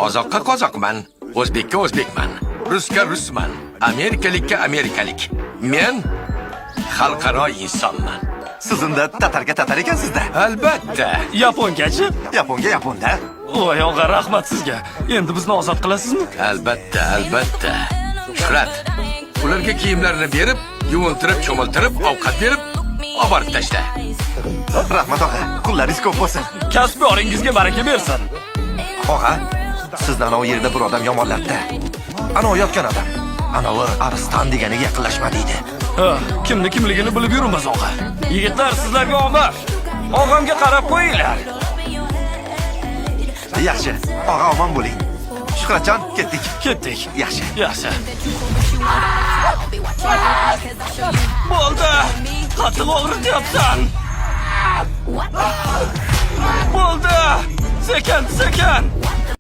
Qozoqqa qozoqman, o'zbekka o'zbekman, rusga rusman, amerikalikka amerikalik. Men xalqaro insonman. Siz unda tatarga tatar ekansizda. Albatta. Yapongachi? Yaponga yaponda. Voy og'a, rahmat sizga. Endi bizni ozod qilasizmi? Albatta, albatta. Shuhrat, ularga kiyimlarini berib, yuvintirib, cho'miltirib, ovqat berib, oborib tashla. Rahmat, og'a. Kunlaringiz ko'p bo'lsin. Kasb-koringizga baraka bersin. Og'a, sizni anavi yerda bir odam yomonlabdi. Anavi yotgan odam. Anavi Arıston deganiga yaqinlashma deydi. Ha, kimni kimligini bilib yuribmiz, og'a. Yigitlar, sizlarga omad. Og'amga qarab qo'yinglar. Yaxshi. Og'a, omon bo'ling. Shuhratjon, ketdik. Ketdik. Yaxshi. Yaxshi. Bo'ldi. Qattiq og'rityapsan. Bo'ldi. Sekin, sekin.